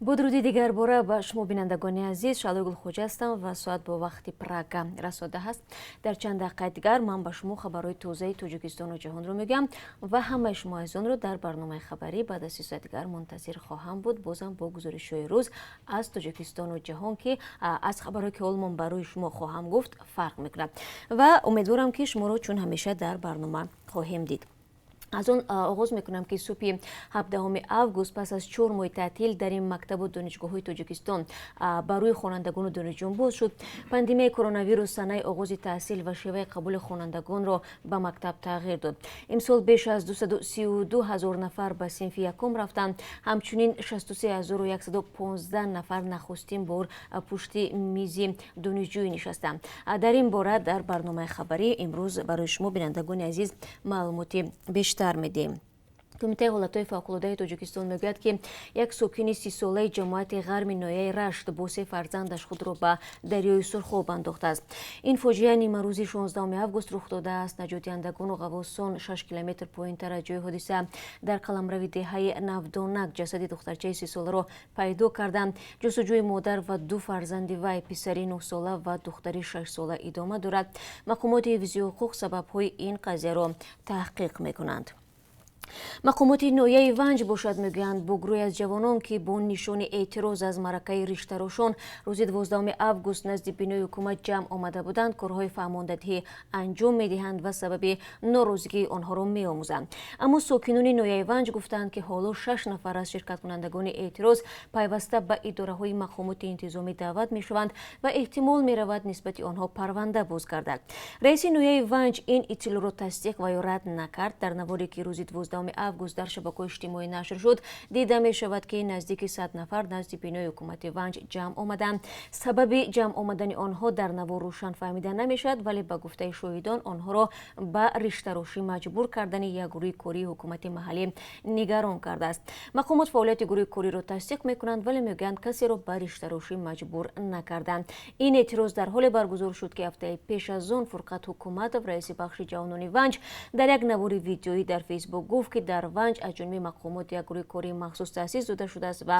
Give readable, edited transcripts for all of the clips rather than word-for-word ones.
Бо дуруди дигар бора ба шумо, бинандагони азиз. Шаҳлои Гулхоҷа ҳастам ва соат бо вақти Прага расода ҳаст. Дар чанд дақиқаи дигар ман ба шумо хабарҳои тозаи Тоҷикистону ҷаҳонро мегӯям ва ҳамаи шумо азизонро дар барномаи хабарӣ баъд аз 3 соат дигар мунтазир хоҳам буд, бозам бо гузоришҳои рӯз аз Тоҷикистону ҷаҳон, ки аз хабарҳое, ки ҳоло ман барои шумо хоҳам гуфт, фарқ мекунад. Ва умедворам, ки шуморо чун ҳамеша дар барнома хоҳем дид. Аз он оғоз мекунам, ки субҳи 17 август пас аз 4 моҳи таътил дар ин мактабу донишгоҳҳои Тоҷикистон ба рӯи хонандагону донишҷӯён боз шуд. Пандемияи коронавирус санаи оғози таҳсил ва шеваи қабули хонандагонро ба мактаб тағйир дод. Имсол беш аз 232 ҳазор нафар ба синфи якум рафтанд. Ҳамчунин 63 115 нафар нахустин бор пушти мизи донишҷӯӣ нишастанд. Дар ин бора дар барномаи хабарӣ имрӯз барои шумо, бинандагони азиз, маълумоти бештар медиҳем. Кумитаи ҳолатҳои фавқулодаи Тоҷикистон мегӯяд, ки як сокини 30-солаи ҷамоати Ғарми ноҳияи Рашт бо се фарзандаш худро ба дарёи Сурхоб андохтааст. Ин фоҷиа нимарӯзи 16 август рух додааст. Наҷотдиҳандагону ғаввосон 6 километр поинтар аз ҷои ҳодиса, дар қаламрави деҳаи Навдонак, ҷасади духтарчаи 30-соларо пайдо карданд. Ҷустуҷӯи модар ва ду фарзанди вай, писари 9-сола ва духтари 6-сола, идома дорад. Мақомоти ҳифзи ҳуқуқ сабабҳои ин қазияро таҳқиқ мекунанд. Мақомоти ноҳияи Ванҷ бошад, мегӯянд, бо гурӯҳе аз ҷавонон, ки бо нишони эътироз аз маъракаи риштарошон рӯзи 12 август назди бинои ҳукумат ҷамъ омада буданд, корҳои фаҳмондадиҳӣ анҷом медиҳанд ва сабаби норозигии онҳоро меомӯзанд. Аммо сокинони ноҳияи Ванҷ гуфтанд, ки ҳоло шаш нафар аз ширкаткунандагони эътироз пайваста ба идораҳои мақомоти интизомӣ даъват мешаванд ва эҳтимол меравад, нисбати онҳо парванда боз гардад. Раиси ноҳияи Ванҷ ин иттилоъро тасдиқ ва ё рад накард. Дар наворе, ки рӯзи 12 август дар шабакаҳои иҷтимоӣ нашр шуд, дида мешавад, ки наздики 100 нафар назди бинои ҳукумати Ванҷ ҷамъ омаданд. Сабаби ҷамъ омадани онҳо дар навор рӯшан фаҳмида намешавад, вале ба гуфтаи шоҳидон, онҳоро ба риштарошӣ маҷбур кардани як гурӯҳи кории ҳукумати маҳаллӣ нигарон кардааст. Мақомот фаъолияти гурӯҳи кориро тасдиқ мекунанд, вале мегӯянд, касеро ба риштарошӣ маҷбур накарданд. Ин эътироз дар ҳоле баргузор шуд, ки ҳафтаи пеш аз он Фурқат Ҳукуматов, раиси бахши ҷавонони Ванҷ, дар як навори видеоӣ дар Фейсбук гуфт, ки дар Ванҷ аз ҷониби мақомот як гурӯҳи кории махсус таъсис дода шудааст ва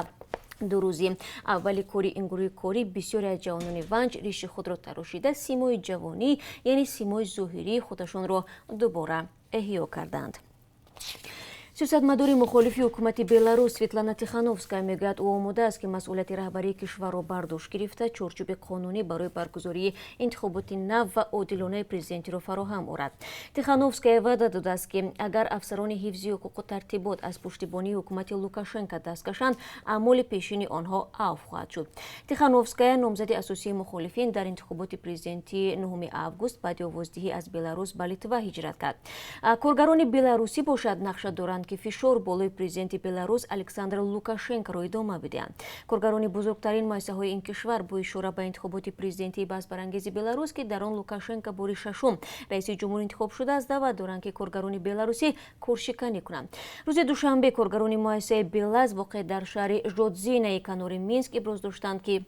2 рӯзи аввали кори ин гурӯҳи корӣ бисёре аз ҷавонони Ванҷ риши худро тарошида, симои ҷавонӣ, яъне симои зоҳирии худашонро дубора эҳё карданд. Сиёсатмадори мухолифи ҳукумати Беларус Светлана Тихановская мегӯяд, ӯ омода аст, ки масъулияти раҳбарии кишварро бар дӯш гирифта, чорчӯби қонунӣ барои баргузории интихоботи нав ва одилонаи президентиро фароҳам орад. Тихановская ваъда додааст, ки агар афсарони ҳифзи ҳуқуқу тартибот аз пуштибонии ҳукумати Лукашенко даст кашанд, аъмоли пешини онҳо афв хоҳад шуд. Тихановская, номзади асосии мухолифин дар интихоботи президентии 9 август, баъди овоздиҳӣ аз Беларус ба Литва ҳиҷрат кард. Коргарони беларусӣ бошад, нақша доранд, ки фишор болои президенти Беларус Александр Лукашенкоро идома бидиҳанд. Коргарони бузургтарин муассисаҳои ин кишвар бо ишора ба интихоботи президентии баҳсбарангези Беларус, ки дар он Лукашенко бори шашум раиси ҷумҳур интихоб шудааст, даъват доранд, ки коргарони беларусӣ коршиканӣ кунанд. Рӯзи душанбе коргарони муассисаи БелАЗ, воқеъ дар шаҳри Жодзинаи канори Минск, иброз доштанд, ки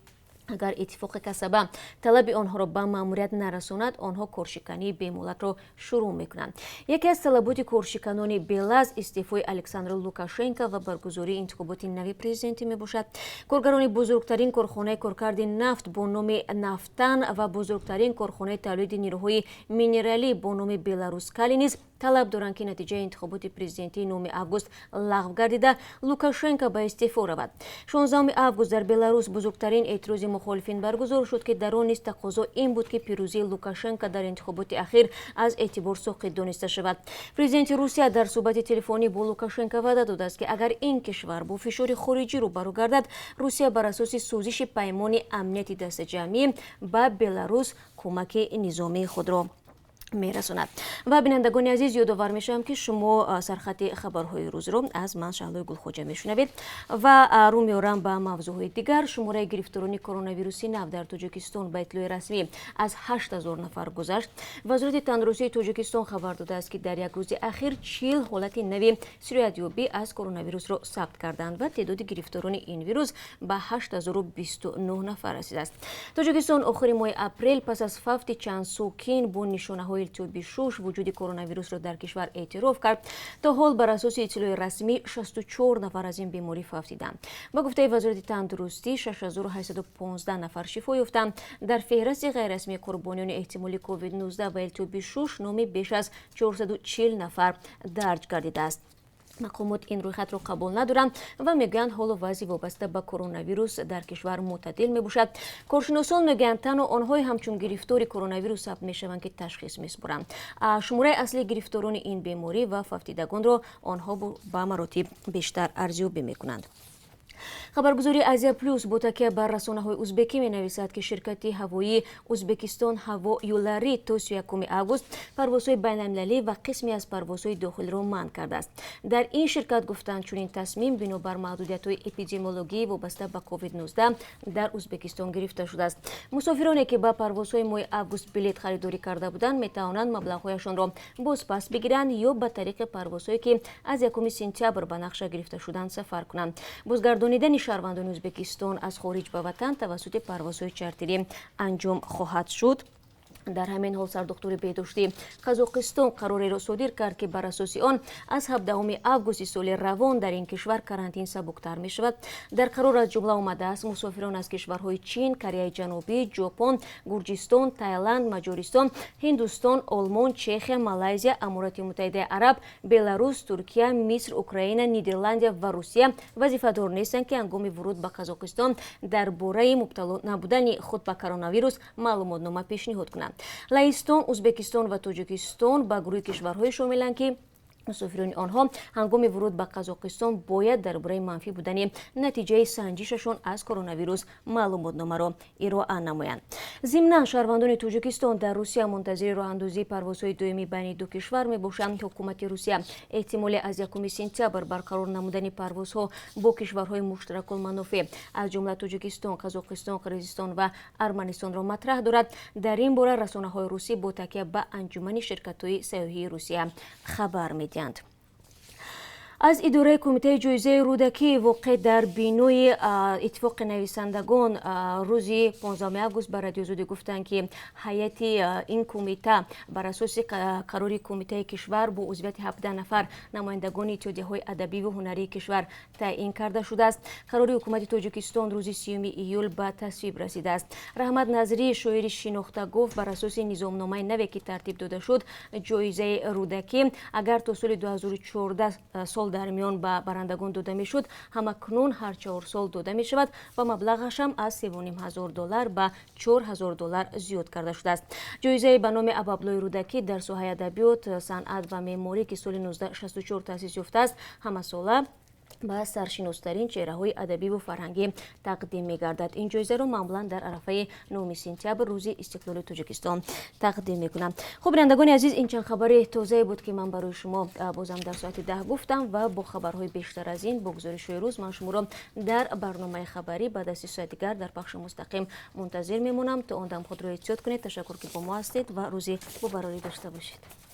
агар иттифоқи касаба талаби онҳоро ба маъмурият нарасонад, онҳо коршикании бемуҳлатро шурӯъ мекунанд. Яке аз талаботи коршиканони БелАЗ истеъфои Александр Лукашенко ва баргузории интихоботи нави президентӣ мебошад. Коргарони бузургтарин корхонаи коркарди нафт бо номи Нафтан ва бузургтарин корхонаи тавлиди нирӯҳои минералӣ бо номи Беларуськалий низ талаб доранд, ки натиҷаи интихоботи президентии 9 август лағв гардида, Лукашенко ба истеъфо равад. 16 август дар Беларус бузургтарин эътирози мухолифин баргузор шуд, ки дар он низ тақозо ин буд, ки пирӯзии Лукашенко дар интихоботи ахир аз эътибор соқит дониста шавад. Президенти Русия дар суҳбати телефонӣ бо Лукашенко ваъда додааст, ки агар ин кишвар бо фишори хориҷӣ рӯбарӯ гардад, Русия бар асоси созиши Паймони амнияти дастаҷамъӣ ба Беларус кӯмаки низомии худро мерасонад. Ва, бинандагони азиз, ёдовар мешавам, ки шумо сархати хабарҳои рӯзро аз ман, Шаҳлои Гулхоҷа, мешунавед ва рӯ меорам ба мавзӯъҳои дигар. Шумораи гирифторони коронавируси нав дар Тоҷикистон ба иттилои расмӣ аз 8000 нафар гузашт. Вазорати тандурустии Тоҷикистон хабар додааст, ки дар як рӯзи ахир 40 ҳолати нави сироятёбӣ аз коронавирусро сабт карданд ва теъдоди гирифторони ин вирус ба 8029 нафар расидааст. Тоҷикистон охири моҳи апрел пас аз фавти чанд сокин бо нишонаҳои бемориҳои илтиҳоби шуш вуҷуди коронавирусро дар кишвар эътироф кард. То ҳол бар асоси иттилои расмӣ 64 нафар аз ин беморӣ фавтиданд. Ба гуфтаи Вазорати тандурустӣ, 6815 нафар шифо ёфтанд. Дар феҳристи ғайррасмии қурбониёни эҳтимолии COVID-19 ва илтиҳоби шуш номи беш аз 440 нафар дарҷ гардидааст. Мақомот ин рӯйхатро қабул надоранд ва мегӯянд, ҳоло вазъи вобаста ба коронавирус дар кишвар мӯътадил мебошад. Коршиносон мегӯянд, танҳо онҳое ҳамчун гирифтори коронавирус сабт мешаванд, ки ташхис месупоранд. Шумораи аслии гирифторони ин беморӣ ва фавтидагонро онҳо ба маротиб бештар арзёбӣ мекунанд. Хабаргузории «Азия Плюс» бо такя бар расонаҳои узбекӣ менависад, ки ширкати ҳавоии «Узбекистон ҳаво юллари» то 31 август парвозҳои байналмилалӣ ва қисме аз парвозҳои дохилиро манъ кардааст. Дар ин ширкат гуфтанд, чунин тасмим бинобар маҳдудиятҳои эпидемиологӣ вобаста ба COVID-19 дар Узбекистон гирифта шудааст. Мусофироне, ки ба парвозҳои моҳи август билет харидорӣ карда буданд, метавонанд маблағҳояшонро бозпас бигиранд ё ба тариқи парвозҳое, ки аз 1 сентябр ба нақша гирифта шуданд, сафар кунанд. Бозгардонидани шаҳрвандони Ӯзбекистон аз хориҷ ба ватан тавассути парвозҳои чартерӣ анҷом хоҳад шуд. Дар ҳамин ҳол, сардухтури беҳдоштии Қазоқистон қарореро содир кард, ки бар асоси он аз 17 августи соли равон дар ин кишвар карантин сабуктар мешавад. Дар қарор аз ҷумла омадааст, мусофирон аз кишварҳои Чин, Кореяи Ҷанубӣ, Ҷопон, Гурҷистон, Таиланд, Маҷористон, Ҳиндустон, Олмон, Чехия, Малайзия, Аморати Муттаҳидаи Араб, Беларус, Туркия, Миср, Украина, Нидерландия ва Русия вазифадор нестанд, ки ҳангоми вуруд ба Қазоқистон дар бораи мубтало набудани худ ба коронавирус маълумотнома пешниҳод кунанд. Лаҳистон, Узбекистон ва Тоҷикистон ба гурӯҳи кишварҳое шомиланд, ки мусофирони онҳо ҳангоми вуруд ба Қазоқистон бояд дар бораи манфӣ будани натиҷаи санҷишашон аз коронавирус маълумотномаро ироа намоянд. Зимнан, шаҳрвандони Тоҷикистон дар Русия мунтазири роҳандозии парвозҳои доимӣ байни ду кишвар мебошанд. Ҳукумати Русия эҳтимоли аз 1 сентябр барқарор намудани парвозҳо бо кишварҳои муштаракулманофеъ, аз ҷумла Тоҷикистон, Қазоқистон, Қирғизистон ва Арманистонро матраҳ дорад. Дар ин бора расонаҳои русӣ бо такя ба Анҷумани ширкатҳои сайёҳии Русия хабар медиҳанд. Аз идораи Кумитаи ҷоизаи Рӯдакӣ, воқеъ дар бинои Иттифоқи нависандагон, рӯзи 15 август ба Радиозудӣ гуфтанд, ки ҳайати ин кумита бар асоси қарори кумитаи кишвар бо узвияти 17 нафар намояндагони иттиҳодияҳои адабиву ҳунарии кишвар таъин карда шудааст. Қарори ҳукумати Тоҷикистон рӯзи 30 июл ба тасвиб расидааст. Раҳмат Назрӣ, шоири шинохта, гуфт, бар асоси низомномаи наве, ки тартиб дода шуд, ҷоизаи Рӯдакӣ агар то соли 2014 сол дар миён ба барандагон дода мешуд, ҳамакнун ҳар 4 сол дода мешавад ва маблағашам аз 3,5 ҳазор доллар ба 4000 доллар зиёд карда шудааст. Ҷоизаи ба номи Абуабдуллоҳи Рӯдакӣ дар соҳаи адабиёт, санъат ва меъморӣ, ки соли 1964 таъсис ёфтааст, ҳамасола ба саршиностарин чеҳраҳои адабиву фарҳангӣ тақдим мегардад. Ин ҷоизаро маъмулан дар арафаи 9 сентябр, рӯзи истиқлоли Тоҷикистон, тақдим мекунанд. Хуб, бинандагони азиз, ин чанд хабари тозае буд, ки ман барои шумо бозам дар соати 10 гуфтам ва бо хабарҳои бештар аз ин, бо гузоришҳои рӯз ман шуморо дар барномаи хабарӣ баъд аз 3 соати дигар дар пахши мустақим мунтазир мемонам. То он дам худро эҳтиёт кунед. Ташаккур, ки бо мо ҳастед, ва рӯзи бобарорӣ дошта бошед.